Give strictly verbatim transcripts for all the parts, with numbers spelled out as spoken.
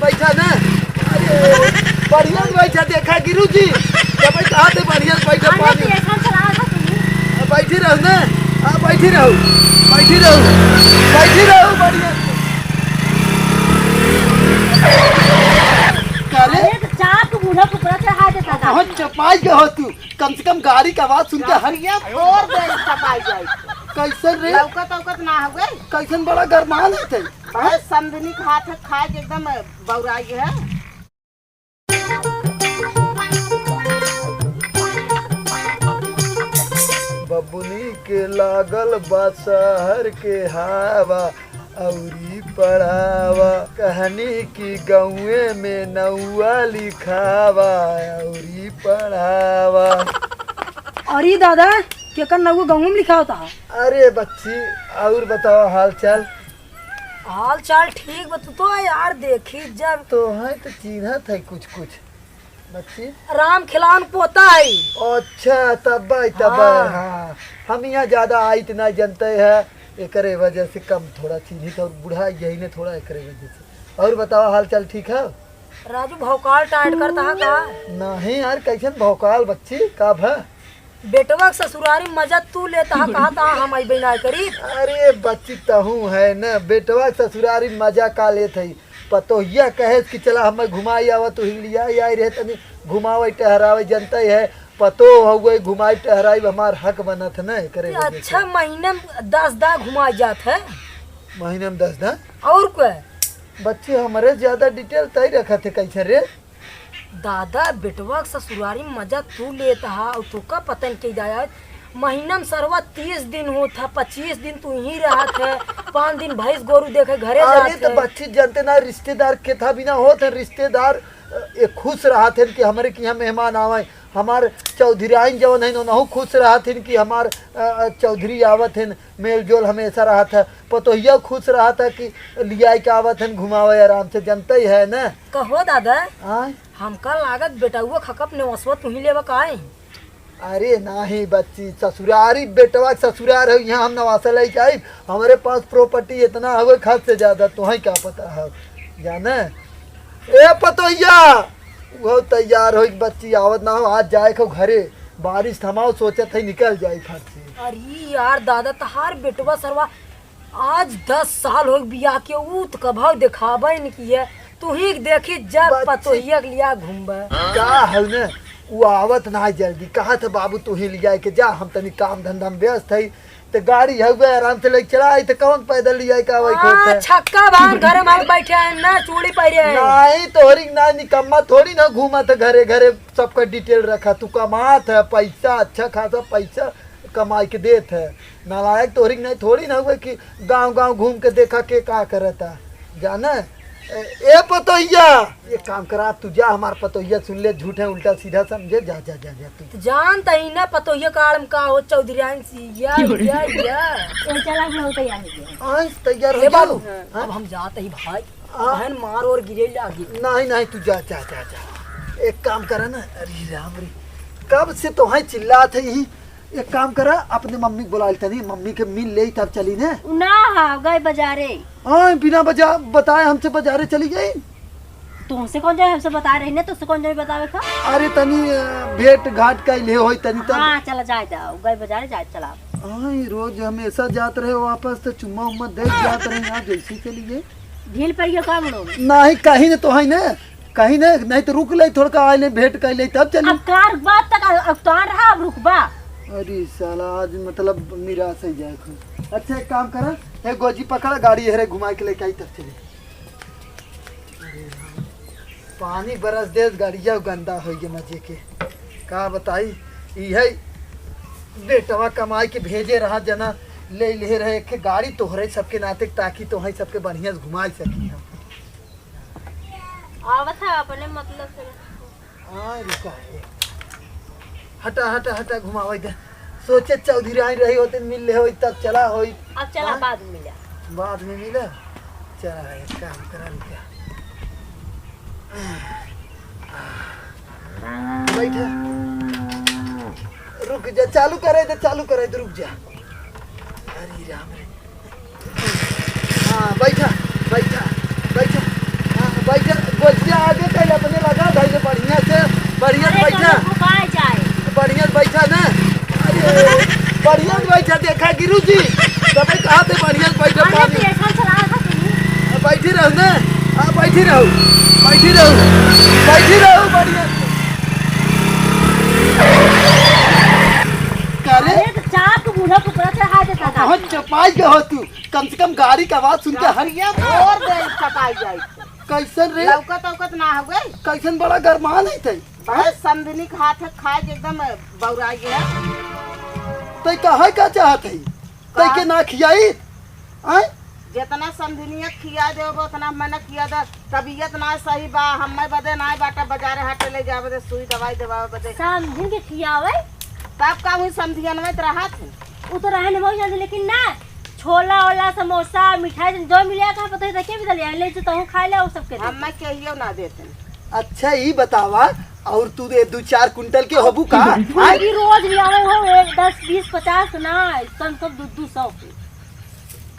बैठा ना। अरे, बढ़िया से बैठा, देखा गिरू जी। जब बैठा थे बढ़िया से बैठा, आना पानी। तो ऐसा चला था तुम्हें। आ, बैठी रहो ना। आ, बैठी रहो। बैठी रहो। बैठी रहो, बढ़िया से। का रे? अरे, तो चाप तू बूढ़ा कुकरा चढ़ा देता था। बहुत चपाई के हो तू। कम से कम गाड़ी का आवाज सुन के हट। ये फोड़ दे, चपाई जाए। कैसन रे? लौकत औकत ना हो गई। कैसन बड़ा गरमान है ते? बस समझनी खात है, खाए के एकदम बौराई है। बबुनी के लागल बा शहर के हवा, औरी पढ़ावा। कहनी कि गौए में नौआ लिखावा, औरी पढ़ावा। अरे दादा, केकर नौआ गौए में लिखावता? अरे बच्ची, और बताओ हाल चाल? हाल चाल ठीक बा, तू तो यार देखी जब तो है तो चिन्हत है कुछ कुछ। बच्ची? राम खिलावन पोता है। अच्छा, तब भाई, तब हाँ। भाई, हाँ। हम यहाँ ज्यादा आइत ना जनते हैं, एकरे वजह से कम थोड़ा चिन्हित और बूढ़ा यही ने थोड़ा एकरे वजह से। और बताओ हाल चाल ठीक है? राजू भौकाल टाइट करता है का? नहीं यार, कैसन भौकाल बच्ची, का भा? बेटवा के ससुरारी मजा तू लेता है, कहा था हम अइबे ना करी। अरे बच्ची, तहूँ है न, बेटवा के ससुरारी मजा का लेत है? पतोहिया कहे कि चला हमें घुमाई आवा, तू ही लिया आई रहे तनी घुमावे टहरावे, जनते है पतो हउए घुमाई टहराई हमार हक बनत है न, एकरे वजह से। अच्छा, महीने में दस दा घुमाई जात है। महीने में दस दा? और क्या? बच्ची, हमरे ज्यादा डिटेल तय रखत है कैसे रे? दादा, बेटवा के ससुरारी मजा तू लेत हा, और तोका पता न के जाया। महीना में सरवा तीस दिन होत हा, पच्चीस दिन तू ही रहत है, पाँच दिन भैंस गोरू देखे घरे अरे जात तो है। बच्ची जनते ना, रिश्तेदार के था बिना होत है, रिश्तेदार अ, ये खुश रहत हैं कि हमरे के यहाँ मेहमान आवे। हमार चौधराइन जवन है, उनहु खुश रहत हैं कि हमार अ, अ, चौधरी आवत हैं, मेल जोल हमेशा रहत है। पतोहिया खुश रहत है कि लियाई के आवत हैं घुमावे आराम से, जनते ही है न। कहो दादा, आय? हमका लागत बेटउआ खकप नेवसवा तुही लेवा का आई? अरे नाही बच्ची, ससुरारी बेटवा के ससुरार है, यहाँ हम नवासा लेके आई। हमारे पास प्रॉपर्टी इतना हवे, खाद से ज्यादा, तुम्हें क्या पता है, जाने? ए पतोहिया, वो तैयार हो बच्ची, आवत ना हो, आज जाए को घरे, बारिश थमाओ, सोचत है निकल जाए फट से। अरे यार दादा, तहार बेटवा सरवा आज दस साल हो बियाह के, ऊ त कभौ देखाबे न किए। तू ही देखी जब बच्ची। पतोहिया के लिया घूमबे। का हल ने, ऊ आवत ना जल्दी, कहा था बाबू तू ही लिया के जा, हम तनी काम धंधा में व्यस्त है। ते गाड़ी हवे आराम से लेके चला आई, ते कौन पैदल लिया के आवे हाँ, खोते? छक्का बांध घर में बैठे हैं ना, चूड़ी पहरे हैं। नहीं, तोहरी ना निकम्मा थोड़ी ना घूमत है घरे घरे, सबका डिटेल रखा। तू कमात है पैसा, अच्छा खासा पैसा कमाई के देत है। नालायक तोहरी नहीं थोड़ी ना हुए कि गांव गांव घूम के देखा के का करता, जाना? ए, ए पतोहिया, एक काम करा, तू जा, हमार पतोहिया सुन ले, झूठे उल्टा सीधा समझे, जा, जा, जा, जा तू। तो जानता ही ना पतोहिया का आलम का हो, चौधरी आइन सी, या, या, या। ए, चला, हम लोग तैयार हो गए। आइन तैयार हो ए बाबू, जाओ। हाँ? अब हम जाते ही भाई, हाँ। बहन मार और गिरे लागी। नहीं, नहीं, तू जा, जा, जा, जा। एक काम करा ना, अरे राम रे, कब से तो है चिल्लात है यही, एक काम करा, अपने मम्मी के बुला लेता नहीं, मम्मी के मिल ले तब चली ने। उ ना हा, गए बाजारे। हाँ, बिना बजा-, बताए हमसे बाजारे चली गई। तुमसे कौन जाए, हमसे बताए रही ने, तुमसे कौन जाए बतावे का? अरे तनी, अ, भेंट घाट का ले होई तनी तब। हाँ, चला जाए जाओ, गए बाजारे जाए चला। हाँ, ये रोज हमेशा जात रहे वापस तो चुम्मा उम्मा दे जात रहे, यहाँ जैसे चली गई। ढील पड़ गया का बड़ो? नहीं, कहीं ने तो है ने। कहीं ना, नहीं तो रुक ले, थोड़का आइले, भेंट कर ले, तब चली। अब कार बात तक अवतार रहा, अब रुकबा। अरे साला, आज मतलब निराश ही जाए खुद। अच्छा, एक काम करा, हे गोजी पकड़ा, गाड़ी हेरे घुमा के लेके आई, तब चली। अरे राम, पानी बरस दे, गाड़िया गंदा हो गया मजे के। का बताई, ई है बेटवा कमाई के भेजे रहा जना, ले ले रहे एक गाड़ी तोहरे सबके नाते, ताकि तोहरे सबके बढ़िया से घुमाई सकी हम। आवत है अपने मतलब से। हाँ, रुका है। हटा, हटा, हटा, घुमावे दे। सोचे चौधरी आई रही होते, मिल ले होई, तब चला होई। अब चला, हाँ? बाद में मिला। बाद में मिला? चला, एक काम करा, रुका। बैठा। रुक जा, चालू करे दे, चालू करे दे, रुक जा। अरे राम रे। हाँ, बैठा, बैठा, बैठा। हाँ, बैठा। बच्चा आगे का अपने लगा भाई से बढ़िया से, बढ़िया से अरे, बैठा। कौनो फुका जाए। बढ़िया से बैठा ना। अरे, बढ़िया से बैठा, देखा गिरू जी, तबे कहा थे बढ़िया से बैठा अरे, पानी। पेशा चला था तुम। बैठी रहू ना, हाँ, बैठी रहू, बैठी रहू, बैठी रहू बढ़िया से। का रे? अरे, तो चाप के बूढ़ा कुकरा चढ़ा देता था। बहुत चपाई के हो तू, कम से कम गाड़ी का आवाज सुन के हर ये और दे चपाई जाए। कैसन रे? लौकत औकत ना हवे। कैसन बड़ा गरमान है तै? अरे समधिनी के हाथ है, खाए के एकदम बौराई है। तै कहे का चाहत है? तै का? के ना खियाई? आय? जितना समधिनिया खिया देबो, उतना मने खिया दे। तबीयत ना सही बा, हम्मे बदे ना बाटा, बाजारे हाटे ले जावे बदे, सुई दवाई देवावे बदे। समधिन के खियावे? तब का हुई, समधियन में तो रहत है। उ तो रहे न मौज जाने, लेकिन ना, छोला ओला, समोसा, मिठाई, जो मिले, कहाँ पता है, तो के भी दलिया ले, जो तहूँ खाए ले, वो सब के दे। हम्मे केहियो ना देते। अच्छा, ई बतावा, और तू दे दू चार कुंटल के होबू का? आय? भी रोज ले आवे हो, एक, दस, बीस, पचास ना, कम से कम दू, दू सौ।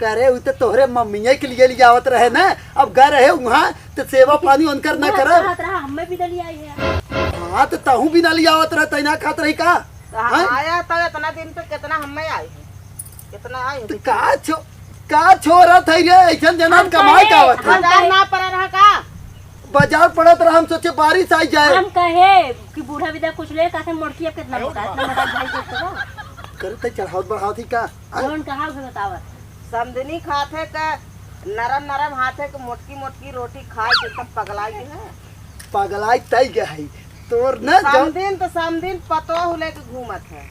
करे, उ तो तोहरे मम्मिये के लिए ले आवत रहे ना, अब गा रहे उहाँ, तो सेवा पानी उनकर ना उहाँ करब। चाहत रहा, हम्मे भी दलिया आई है। हाँ, तो तहूँ भी ना ले आवत रहे, तै ना खात रही का? तो हाँ? आया तो इतना दिन पे कितना हम्मे आई है, कितना आई है? तो का छो-, का छोरा थे रे, ऐसन जना हम कमाई कहे, का आवत है? हम बाजार कहे, ना पड़ा रहा का? बाजार पड़त रहा, हम सोचे बारिश आई जाए। हम कहे कि बूढ़ा विदा कुछ ले, कहते मोटकी अब कितना मोटा, इतना मोटा भाई देख तो बा। करे तै चढ़ावत बढ़ावत ही का? हाँ? जौन कहा उसे बतावत। समधिनी खात है का नरम नरम हाथ है कि मोटकी मोटकी रोटी खाए के एकदम पगलाई है। पगलाई तै गए है। तोर न जौ- समधिन तो समधिन पतोह लेके घूमत है।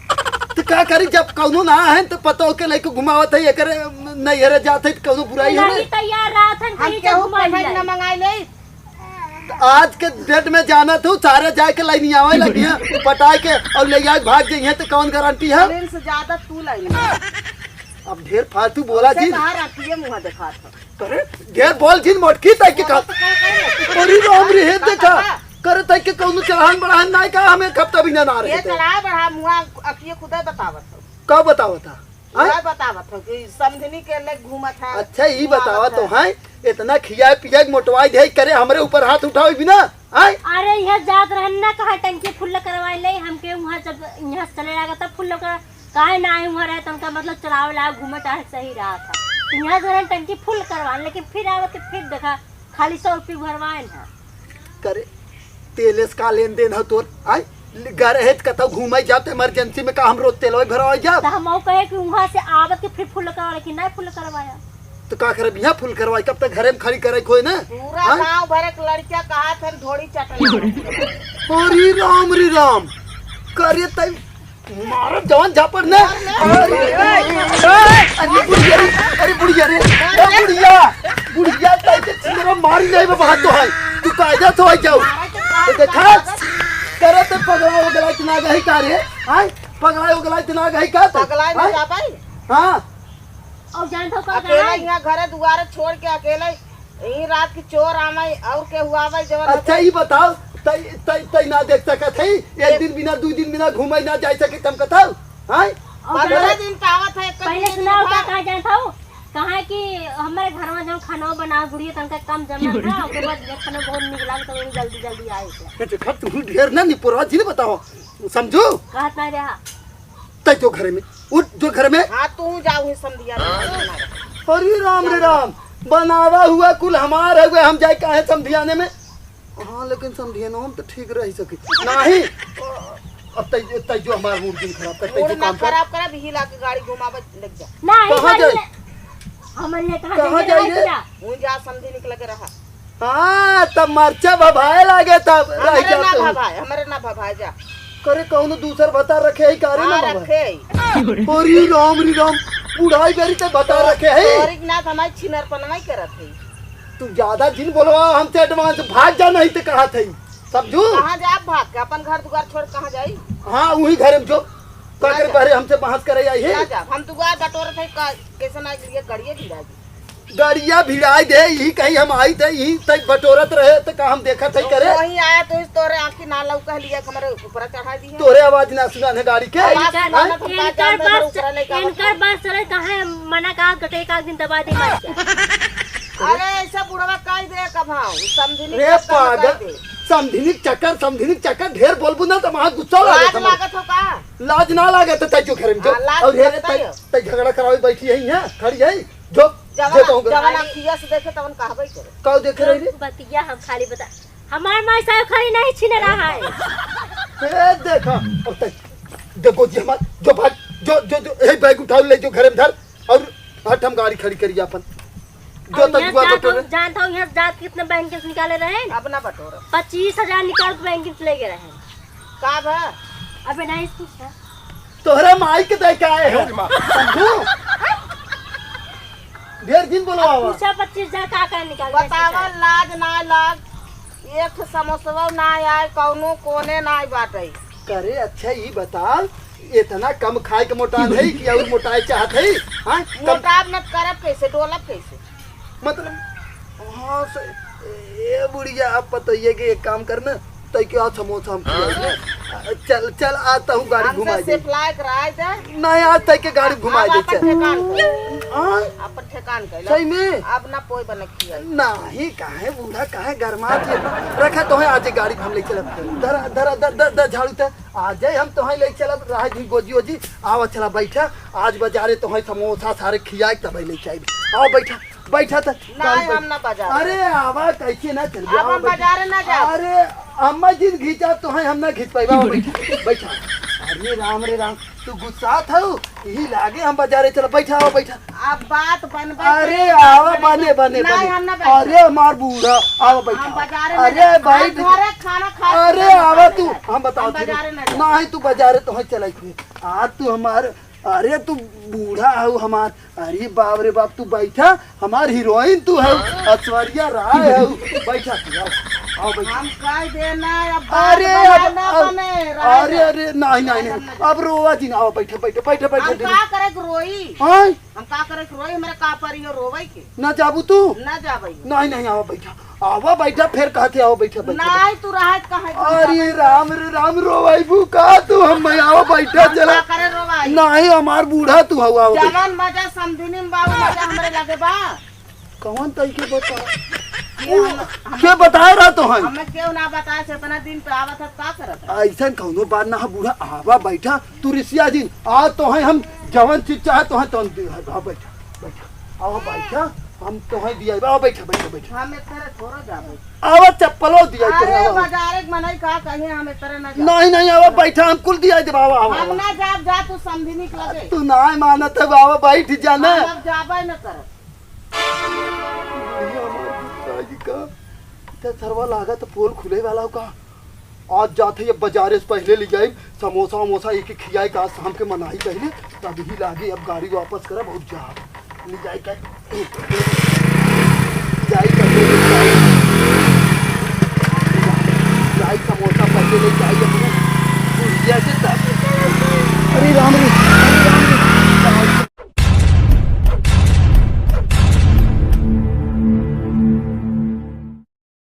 तो का करी, जब कौनो ना है तो पतोह के लेके घुमावत है, एकरे नैहरे जात है तो कौनो बुराई है नहीं, ना? तैयार रहत है, हम कहीं केहू घुमा पठाई लिया। न मंगाई ले। आज के डेट में जाना तू, सारे जाए के लाइन आवे लगी है, पटाए के और ले जाए भाग जाइए तो कौन गारंटी है? लेकिन से ज्यादा तू लाइन में। अब ढेर फालतू बोला उसे जी। कहा रखिए मुँह दिखा था। अरे, ढेर बोल जिन मोटकी तै के का। तो क्या करे? अरे राम रे, हे देखा। करे तै के कौनो चढ़ान बढ़ान नाय का, हमें खपता भी ना, ना रहे ये थे। चढ़ा बढ़ा मुँह अखिए खुदे बतावत हो। का बतावत है? हैं? का बतावत हो कि समधिनी के ले घूमत है, अच्छा, ई घुमावत बतावा तो है। हैं, इतना खियाए पियाए के मोटवाई दे करे, हमरे ऊपर हाथ उठावे बिना, हैं? अरे, यह जात रहन ना, कहा टंकी फुल करवाए ले, हमके वहाँ जब यहाँ से चले लागा तब फुल कर, काहे ना आए वहाँ रहे, तनका मतलब चलावे ला, घूमे टहले सही रहा था। तो यहाँ से रहन टंकी फुल करवा, लेकिन फिर आवे के फिर देखा, खाली सौ रुपये भरवाए ना। करे, तेले से का लेन देन है तोर? आय, घर है त कतौ घूमे जात, इमरजेंसी में का हम रोज तेलवा भरवाए जाब? तो हम और कहे कि वहाँ से आवत के फिर फुल करवा, लेकिन नहीं फुल करवाया। तो का करब, यहाँ फुल करवाई, कब तक घरे में खड़ी करे खोए ना? पूरा हाँ? गांव भर के लड़कियां कहा थे ढोड़ी चटना। अरे राम रे राम, करे तई मारब जवान झापड़ ना। अरे, अरे बुढ़िया रे, अरे बुढ़िया रे, ए बुढ़िया, बुढ़िया ताई के छिंदरा मारी नहीं बा, बात तो है। तू कायदा तो है जाओ। तो देखा, करे तो पगला हो गला इतना गही का रे? हाँ? पगला हो गला इतना गही का तो? पगला ना हाँ? जा पाई। हाँ। और जान तो का अकेला कहा? यहाँ घरे दुआरे छोड़ के अकेले यही रात की चोर आवे और केहू आवे जवन अच्छा, होते। ई बताओ, तई, तई, तई ना देख सकत है? एक एक दिन बिना, दू दिन बिना घूमे ना जाए सके, तुम कथाऊ? हाँ? और पंद्रह जान दिन का आवत है, एक पहले दिन सुनाओ, का का? कहा जान था? कहा कि हमारे घर में जो खाना बना बुढ़िया तनका कम जमा था, ओके बाद ये खाना बहुत निक लाग तो जल्दी, जल्दी आए थे। अच्छा, खा तू ढेर ना निपुरा जी ने बताओ, समझू? कहत ना रहा। तै जो घरे में, उठ जो घरे में। हाँ, तू जाओ ही समधिया में, ना रह। अरे राम रे राम, बनावा हुआ कुल हमार है, हम जाए काहे समधियाने में? हाँ, लेकिन समधियानो हम तो ठीक रह सके। नहीं, अब तै, तै जो हमार मूड दिन खराब कर, तै मूड जो ना काम कर। खराब कर, अभी हिला के गाड़ी घुमावे लेके जा। नहीं, कहाँ गाड़ी जाए? ले-, हमारे लिए कहाँ कहाँ जाएंगे? जाइए? रात जा। वहीं जा समधी निकल के रहा। हाँ, तब मरचा भभाए लागे तब रह हमरे ना जाते हो। भभाए, हमरे ना भभाए जा। करे कौनो दूसर भतार रखे है का रे ना हाँ, बाबा? रखे है। अरे राम रे राम, बुढ़ाई बेरी ते भतार रखे है। तोरी के नाथ हमारी छिनरपनवा ही करत है। तू ज्यादा जिन बोलवा हमसे एडवांस, भाग जा नहीं ते कहा थे, समझू? कहाँ जा भाग के? अपन घर दुआर छोड़ कहाँ जाई? हाँ, वही घर में जो का करे जा। पहले हमसे बहस करे आई है। ना जा, हम दुआर बटोरत है का, कैसे ना ये गड़िए भी राजी। गड़िया भिड़ाई दे, यही कहीं हम आई थे, यही तक बटोरत रहे, तो का हम देखत है करे? वही आया तो इस तोरे आँखी ना लौका लिया, हमरे ऊपर चढ़ा दी है। तोरे आवाज ना सुना है गाड़ी के? आवाज इनकर, सुना ना, तो का इनकर जानते हमरे बस, ऊपर लेके आवत इनकर है। बस चले, काहे मना का गटे का दिन दबा दे मार के। अरे, ऐसा बुढ़वा काई दे कभाव, समधिनी रे चक्कर में पागल, काई दे। समधिनी चक्कर, समधिनी चक्कर, ढेर बोलबू ना तो वहाँ गुस्सा लागे लाज हमर। लागत हो का? लाज ना लागे तो तै जो घर में जो। हाँ, लाज और हे रे, लगता तै, है। तै झगड़ा करावे बैठी है यहाँ, खड़ी है, जो, जवन, जो कहूँ जवन कर। अखिया से देखे तवन कहबे करे। काऊ देखे रही रे? बतिया हम खाली बता, हमार माई साहब खाली नहीं छीने रहा है। ए, देखा, और तै, देखो जी हमार, जो भाग, जो, जो, जो, यही बैग उठाओ, ले जो घरे में धर, और हट हम गाड़ी खड़ी करी अपन। जो और तक यहाँ दुआ जात बटोरे। हम जानता हूँ, यहाँ जात कितने बैंक से निकाले रहे हैं? अब ना बटोरो। पच्चीस हजार निकाल के बैंक से ले गए रहे हैं। का बा? अबे नहीं पूछा। तोहरे माई के दे के आए हैं। समझू? ढेर दिन बोलो आवा। पूछा पच्चीस हजार का का निकाल के बतावा, लाज ना लाग। एक समोसवा ना आए, कौनो कोने ना बाटे। करे, अच्छा, ई बताओ, इतना कम खाए के मोटान है कि और मोटाए चाहत है? हाँ? कम मोटाब न करब कैसे, डोलब कैसे? मतलब, हाँ, से, ए बुढ़िया, आप बताइए कि एक काम करना, तै के आज समोसा हम खियाई ना। चल, चल, आज तहू गाड़ी हमसे घुमाई दे। सिखलाए कराए दे। नहीं, आज तै के गाड़ी घुमाई अब दे, अपन चल। ठेकान कर। हाँ? अपन ठेकान कर। सही में? अब ना पोई बने खियाई। नहीं, काहे बूढ़ा, काहे गरमात है? रखा तो है, आज एक गाड़ी हम ले चलब। धरा, धरा, द, द, द, झाड़ू ते। आज हम तो है ले चलब, रहा जी गोजी ओजी। आवा, चला बैठा। आज बाजारे तो है समोसा सारे खियाई, तब ले चली। आवा, बैठा। बैठा त नहीं, हम ना बाजार। अरे आवा, कैसे ना चल अब हम बाजारे ना जाब। अरे अम्मा जी घिचा तो है, हम ना घिच पाइबा। आवा, बैठा, बैठा। अरे राम रे राम, तू गुस्सात हऊ, यही लागे हम बाजारे चल। बैठा, आवा, बैठा। अब बात बनबे अरे करे, आवा, बने, बने, नहीं, बने। हम ना बैठे। अरे हमार बूढ़ा, आवा, बैठा। हम बाजारे ना अरे जाब। बैठ। हम घरे खाना खा अरे के आवा बाजारे तू, ना जाब। हम बताओ हम बाजारे ना जाब। नहीं, तू बाजारे तो है चलाई। आज तू हमार अरे तू बूढ़ा हऊ हमार, अरे बाप रे बाप, तू बैठा, हमार हीरोइन तू हऊ, ऐश्वर्या राय हऊ, बैठा तू, आओ, आओ बैठा। हम कह देना, अब बात अरे बना अब, ना अब, बने, रह अरे, जा। अरे, नहीं, नहीं, नहीं, अब रोवा जी ना, आओ बैठा, बैठा, बैठा, बैठा, हम बैठा। का करे के रोई? हाँ? हम का करे के रोई? हमरा का परी हो रोवे के? ना जाबू तू? ना जाबे। नहीं, नहीं, आओ बैठा। आवा बैठा, फिर कहते आओ बैठा, बैठा, बैठा। नहीं, तू रहत कहाँ है? अरे राम रे राम, रोवाइबू का तू? हम मैं आवा बैठा हम चला। का करे रोवाई? नहीं, हमार बूढ़ा तू हऊ, आवा बैठा। जवन मजा समधिनी में बा, उ मजा हमरे लगे बा। कौन तई के बता? ये उ हम, हम, के बताए रहा तो है? हमें क्यों ना बताए से इतना दिन पे आवत है, का करत है? ऐसन कौनो बात ना है बूढ़ा, आवा बैठा, तू रिसिया जिन, आज तो है हम जवन चीज चाहे तो है तवन दे, हाँ, बैठा, बैठा, आवा बैठा, हम तो है दिया, आवा बैठा, बैठा, बैठा। हम एक तरह थोड़ा जाबे। आवा चप्पलो दिया तो अरे, है, आवा। बाजारे के मनई का कहिए, हम एक तरह ना जाब। नहीं, नहीं, आवा बैठा, हम कुल दिया देबा, आवा, आवा, हम आवा। ना जाब, जा तू समधिनी के लगे। तू ना मानत है, आवा बैठ जा ना। हम अब जाबे न करब। बढ़िया हमार गुस्सा जी का। इतना सरवा लागा तो पोल खुले वाला हो का? आज जात है ये बाजारे से पहले ले जाए समोसा वमोसा एक एक खियाए का, आज शाम के मनाई पहले, तब ही लागे अब गाड़ी वापस करब और जा ले जाए का।